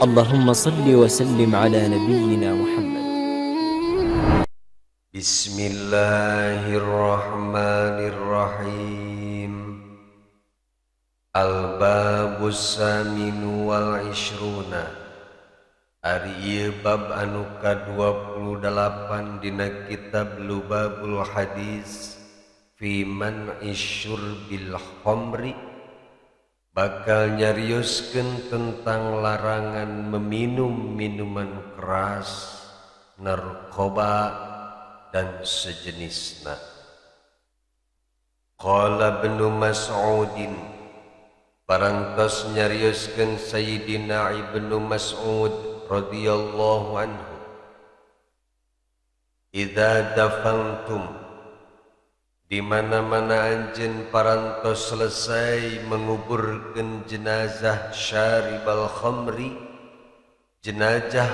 اللهم صل وسلم على نبينا محمد. Bismillahirrahmanirrahim. Al-babus saminu wal ishruna. Ari ieu bab anu ka-28 dina kitab Lubabul Hadis fi man'i syurbil khamri, bakal nyarioskeun tentang larangan meminum minuman keras, narkoba, dan sejenisna. Qala Ibnu Mas'udin, parantos nyarioskeun Sayyidina Ibnu Mas'ud radhiyallahu anhu, idza dafantum, di mana-mana anjeun parantos selesai menguburkeun jenazah syaribal khamri, jenazah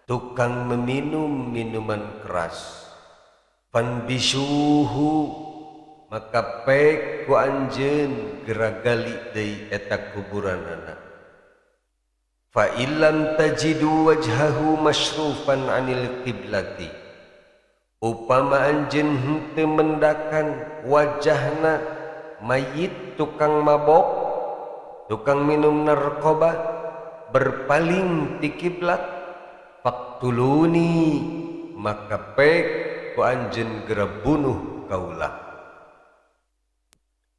tukang meminum minuman keras, fanbisuhu, maka pek ku anjeun geragali deui eta kuburanana. Fa illam tajidu wajhahu masrufan anil qiblati, upama anjeun henteu mendakan wajahna mayit tukang mabok, tukang minum narkoba berpaling ti kiblat, faqtuluni, maka pek ku anjeun gera bunuh kaula.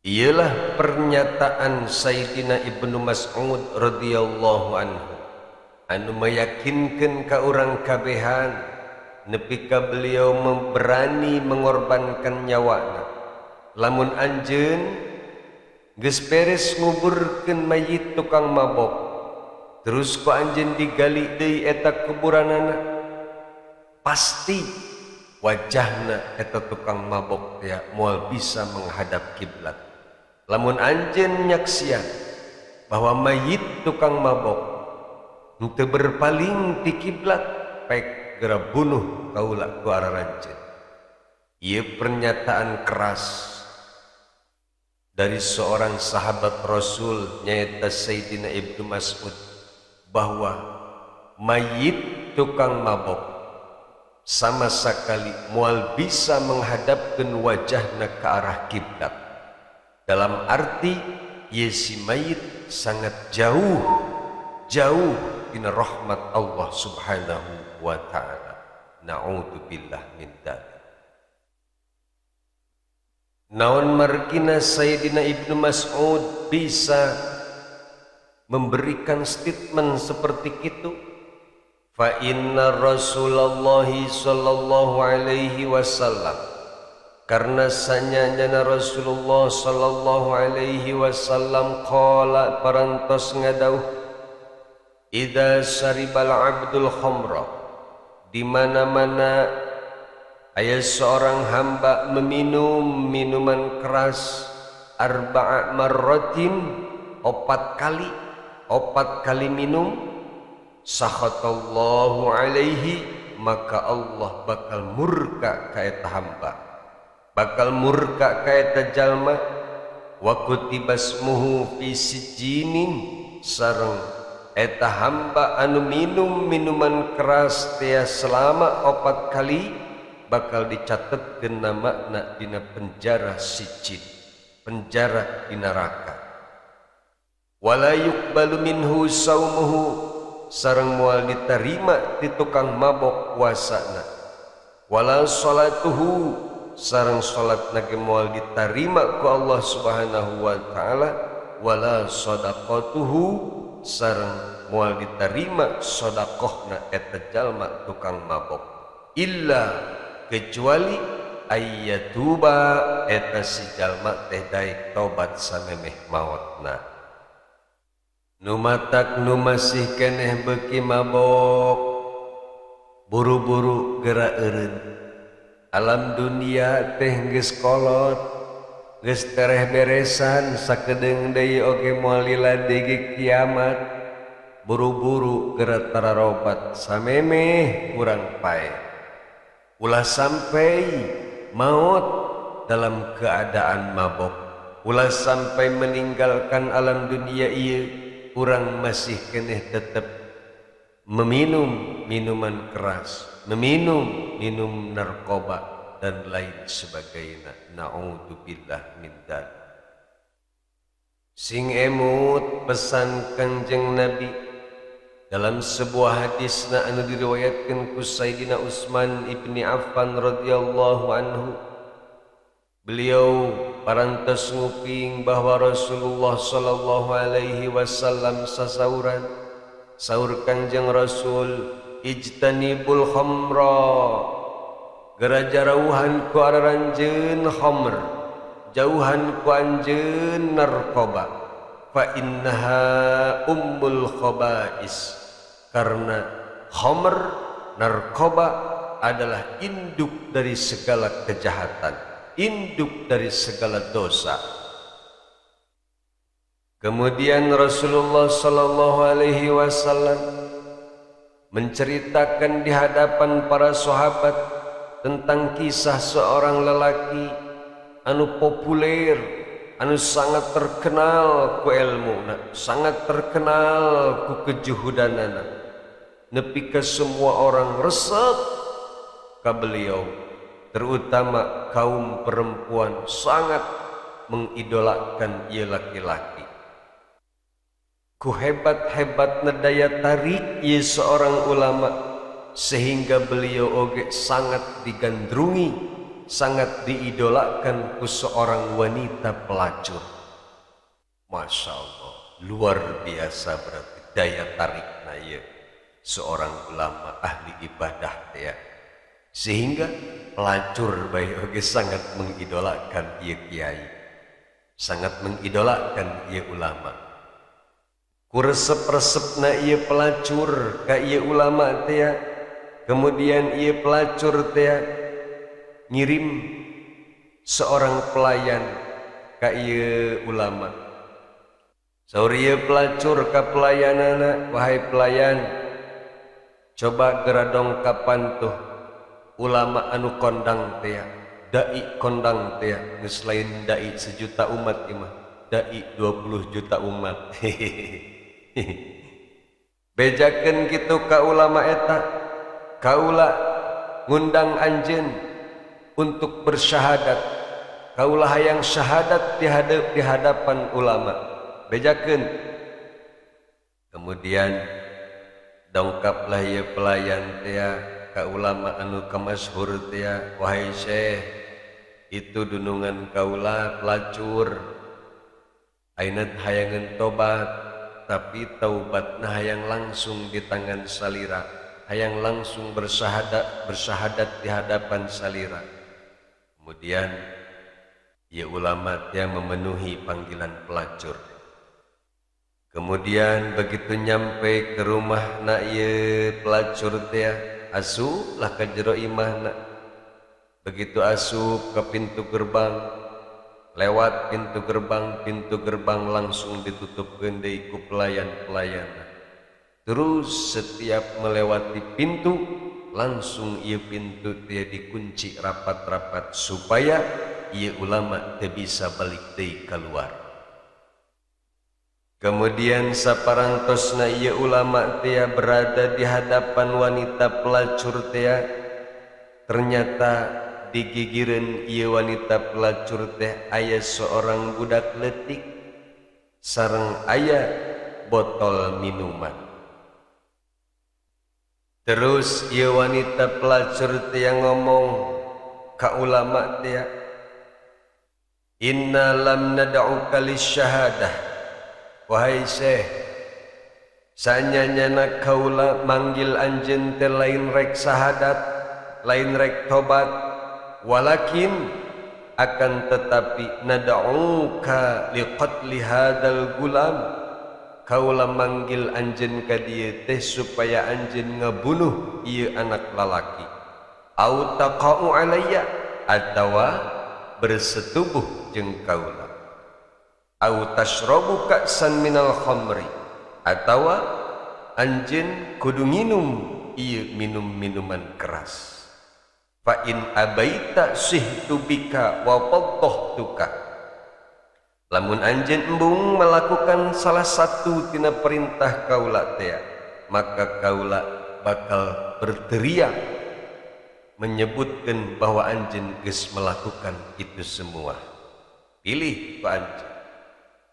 Ialah pernyataan Sayyidina Ibnu Mas'ud radhiyallahu anhu anu meyakinkan ka urang kabehan nepi ka beliau berani mengorbankan nyawana. Lamun anjeun geus beres nguburkeun mayit tukang mabok, terus ku anjeun digali deui eta kuburanana, pasti wajahna eta tukang mabok teh moal bisa menghadap kiblat. Lamun anjeun nyaksian bahwa mayit tukang mabok henteu berpaling ti kiblat, pek gera bunuh kaula ku araranjeun. Ieu pernyataan keras dari seorang sahabat Rasul nyaeta Sayyidina Ibnu Mas'ud bahwa mayit tukang mabok sama sekali moal bisa menghadapkan wajahna ke arah kiblat. Dalam arti ieu si mayit sangat jauh jauh dina rahmat Allah Subhanahu wa ta'ala. Na'udzubillah min dzalik. Naon margina Sayyidina Ibnu Mas'ud bisa memberikan statement seperti itu? Fa inna Rasulullah sallallahu alaihi wasallam, karena sanyana Rasulullah sallallahu alaihi wasallam qala, parantos ngadauh, idza syaribal abdul khamra, di mana-mana aya seorang hamba meminum minuman keras, arba'a marratin, opat kali, opat kali minum, sakhatallahu alaihi, maka Allah bakal murka ka eta hamba, bakal murka ka eta jalma. Wa kutibasmuhu fi sijinin, sareng eta hamba anu minum minuman keras teh selama opat kali bakal dicatetkeun namana dina penjara sijin, penjara di neraka. Wala yuqbalu minhu saumuhu, sareng moal diterima ti tukang mabok puasana. Wala salatuhu, sareng salatna ge moal diterima ku Allah Subhanahu wa taala. Wala sadaqatuhu, sareng moal diterima sedekahna eta jalma tukang mabok, illa, kecuali ayyatuba, eta si jalma teh daek tobat samemeh maotna. Nu matak nu masih keneh beuki mabok, buru-buru geura eureun. Alam dunia teh geus kolot, geus tereh beresan, sakedeung deui oge moal lila deui kiamat. Buru-buru geura tararobat samemeh urang paeh. Ulah sampai maut dalam keadaan mabok, ulah sampai meninggalkan alam dunia ieu. urang masih keneh tetap meminum minuman keras, meminum minum narkoba dan lain sebagainya. Na'udzubillah min dzalik. Sing emut pesan Kangjeng Nabi dalam sebuah hadisna anu diriwayatkeun ku Sayyidina Utsman ibni Affan radhiyallahu anhu. Beliau parantos nguping bahwa Rasulullah sallallahu alaihi wasallam sasauran, saur Kangjeng Rasul, ijtanibul khamra, gera jarauhan ku aranjeun khamr, jauhan ku anjeun narkoba, fa innaha ummul khaba'is, karena khamr, narkoba adalah induk dari segala kejahatan, induk dari segala dosa. Kemudian Rasulullah sallallahu alaihi wasallam menceritakan di hadapan para sahabat tentang kisah seorang lelaki anu populer, anu sangat terkenal ku ilmuna, sangat terkenal ku kejuhudanana, nepi ka semua orang resep ka beliau, terutama kaum perempuan sangat mengidolakan ia laki-laki. Ku hebat-hebat daya tarik ia seorang ulama, sehingga beliau oge sangat digandrungi, sangat diidolakan ku seorang wanita pelacur. Masya Allah, luar biasa berarti daya tarik ieu seorang ulama ahli ibadah ya, sehingga pelacur bae oge sangat mengidolakan ieu kiai, sangat mengidolakan ieu ulama. Ku resep-resepna ieu pelacur ka ieu ulama teh ya, kemudian ieu pelacur teh ngirim seorang pelayan ka ieu ulama. Saur ieu pelacur ka pelayanana, wahai pelayan, coba gera dongkapan tuh ulama anu kondang teh, dai kondang teh, geus lain dai sejuta umat ieu mah, dai 20 juta umat. Bejakeun kitu ka ulama eta, kaula ngundang anjeun untuk bersyahadat, kaula hayang syahadat di hadapan ulama. Bejakeun. Kemudian dongkaplah ieu pelayan teh ka ulama anu kamasyhur teh, wahai syekh, itu dunungan kaula pelacur, ayeuna hayangeun tobat, tapi taubatna hayang langsung di tangan salira, hayang langsung bersyahadat di hadapan salira. Kemudian ya ulama yang memenuhi panggilan pelacur. Kemudian begitu nyampe ke rumah na ieu pelacur teh, asup lah ka jero imahna. Begitu asup ke pintu gerbang, lewat pintu gerbang langsung ditutupkeun deui ku pelayan-pelayan. Terus setiap melewati pintu, langsung ieu pintu teh dikunci rapat-rapat supaya ieu ulama teu bisa balik deui keluar. Kemudian saparantosna ieu ulama teh berada di hadapan wanita pelacur teh, ternyata digigireun ieu wanita pelacur teh aya seorang budak leutik sareng aya botol minuman. Terus ieu wanita pelacur teh ngomong ka ulama teh, inna lam nad'uka lisyahadah. Wahai syekh, sanyanyana kaula manggil anjeun teh lain rek syahadat, lain rek tobat, walakin akan tetapi nad'uka liqatli hadzal gulam. Kaula manggil anjeun ka dieu teh supaya anjeun ngabunuh ieu anak lalaki. Au taqa'u alayya, atawa bersetubuh jeung kaula. Au tashrabu ka'san minal khamri, atawa anjeun kudu nginum ieu minum-minuman keras. Fa in abaita sihtu bika wa faddahtuka. Lamun anjeun embung melakukan salah satu tina perintah kaula teh, maka kaula bakal berteriak menyebutkan bahwa anjeun geus melakukan itu semua. Pilih ku anjeun.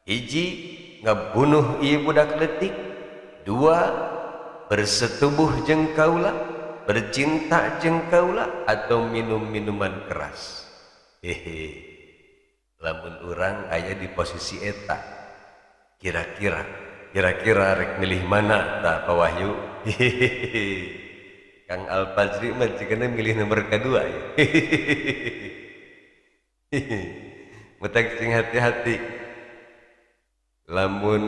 Hiji, ngabunuh ieu budak leutik. Dua, bersetubuh jeung kaula, bercinta jeung kaula, atau minum minuman keras. Hehe. Lamun urang aya di posisi eta, kira-kira kira-kira rek milih mana tah, Pak Wahyu? Hehehe. Kang Al Fajri mah jigana milih nomor kedua ya. Hehehe. Matak sing hati-hati lamun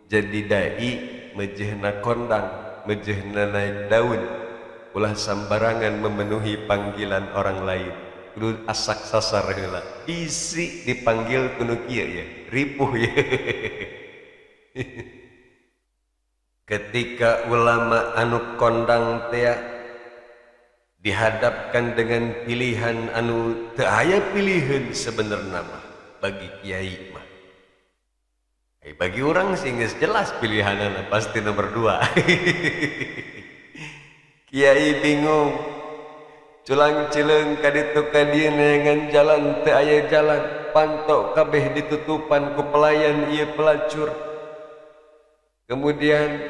jadi dai, mejehna kondang, mejehna naik daun. Ulah sambarangan memenuhi panggilan orang lain, kudu asak sasar heula. Isi dipanggil kudu kieu ya, ripuh ya. Ketika ulama anu kondang teh dihadapkan dengan pilihan anu teu aya pilihan sebenarnya mah bagi kiai mah. Bagi orang sih geus jelas pilihanana pasti nomor 2. Kiai bingung, culang cileung kaditu ka dieu neangan jalan teu aya jalan, pantok kabeh ditutupan ku pelayan ieu pelacur. Kemudian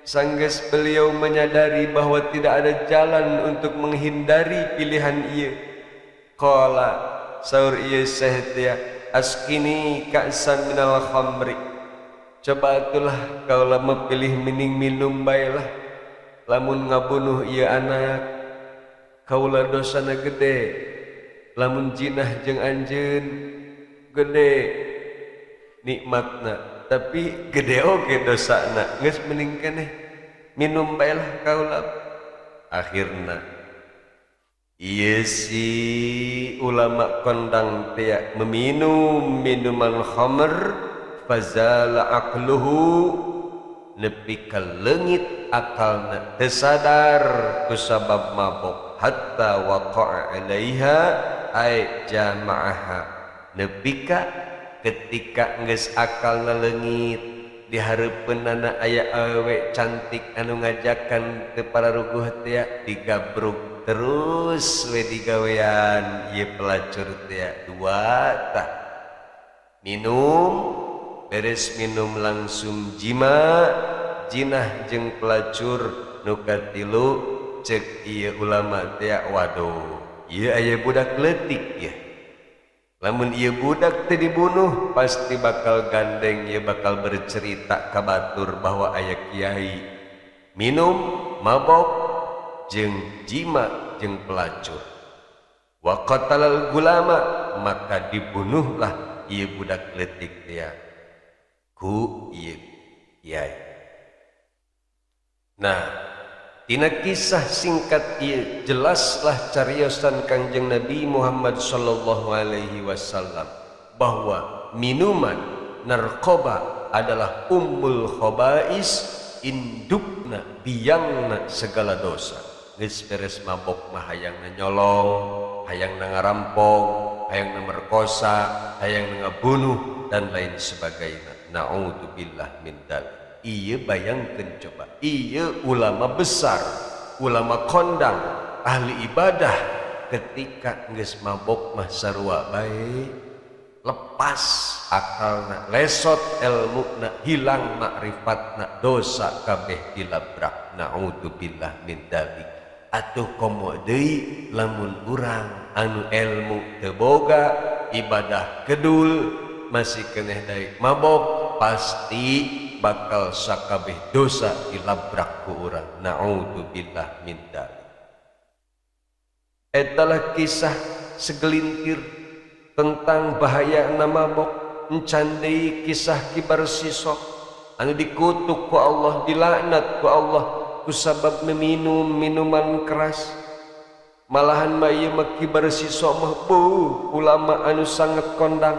sanggeus beliau menyadari bahwa tidak ada jalan untuk menghindari pilihan ieu. Qala, saur ieu syekh teh, askini ka'san minal khamri. Coba atulah kaula memilih mining minum baelah. Lamun ngabunuh ieu anak kaula dosana gede, lamun jinah jeung anjeun gede nikmatna, tapi gede oge dosana. Geus mending keneh minum baelah kaula. Akhirna ieu si ulama kondang teh meminum minuman khamr, fazala aqluhu, nepi ka leungit akalna, teu sadar kusabab mabok, hatta waqa'a 'alaiha ay jama'aha, nepi ka ketika geus akalna leungit di hareupeunana aya awewe cantik anu ngajakan teu pararuguh teh, digabruk terus we digawean ieu pelacur teh. Dua tah, minum, beres minum langsung jima, jinah jeung pelacur. Nu katilu, cek ieu ulama teh, waduh, ieu aya budak leutik ya, lamun ieu budak teu dibunuh pasti bakal gandeng, ieu bakal bercerita ka batur bahwa aya kiai minum, mabok, jeung jima jeung pelacur. Wa qatalal gulama, maka dibunuhlah ieu budak leutik teh ku ieu kiai. Nah, tina kisah singkat ieu jelaslah cariosan Kangjeng Nabi Muhammad sallallahu alaihi wasallam bahwa minuman narkoba adalah ummul khabais, indukna, biangna segala dosa. Geus beres mabok mah hayangna nyolong, hayangna ngarampok, hayangna merkosa, hayangna ngabunuh, dan lain sebagainya. Na'udzubillah min dzalik. Ieu bayangkeun coba, ieu ulama besar, ulama kondang, ahli ibadah, ketika geus mabok mah sarua bae, lepas akalna, lesot elmuna, hilang makrifatna, dosa kabeh dilabrak. Na'udzubillah min dzalik. Atuh komo deui lamun urang anu ilmu teu boga, ibadah kedul, masih keneh daek mabok, pasti bakal sakabeh dosa dilabrak ku urang. Na'udzubillah min dzalik. Etalah kisah segelintir tentang bahaya mabok. Encan deui kisah kibar sisok anu dikutuk ku Allah, dilaknat ku Allah kusabab meminum minuman keras. Malahan mah ieu mah kibar sisok mah ulama anu sangat kondang,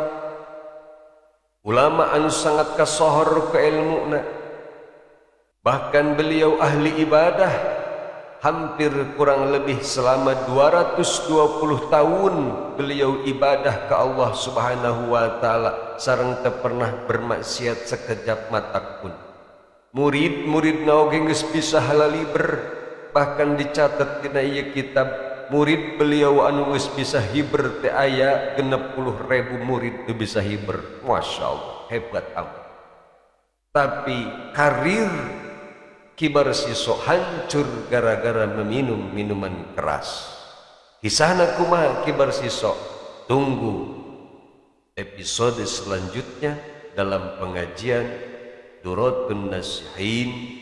ulama anu sangat kasohor ke ilmuna, bahkan beliau ahli ibadah. Hampir kurang lebih selama 220 tahun beliau ibadah ke Allah Subhanahu wa taala sareng teu pernah bermaksiat sekejap mata pun. Murid-murid oge geus bisa halaliber, bahkan dicatat dina ieu kitab murid beliau anu geus bisa hiber teh aya 60.000 murid teu bisa hiber. Masya Allah, hebat amat. Tapi karir Kibar Siso hancur gara-gara meminum minuman keras. Kisahna kumaha Kibar Siso? Tunggu episode selanjutnya dalam pengajian Durotun Nasihin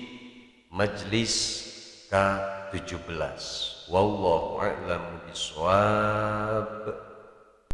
Majlis K17. Wallahu a'lam bishawab.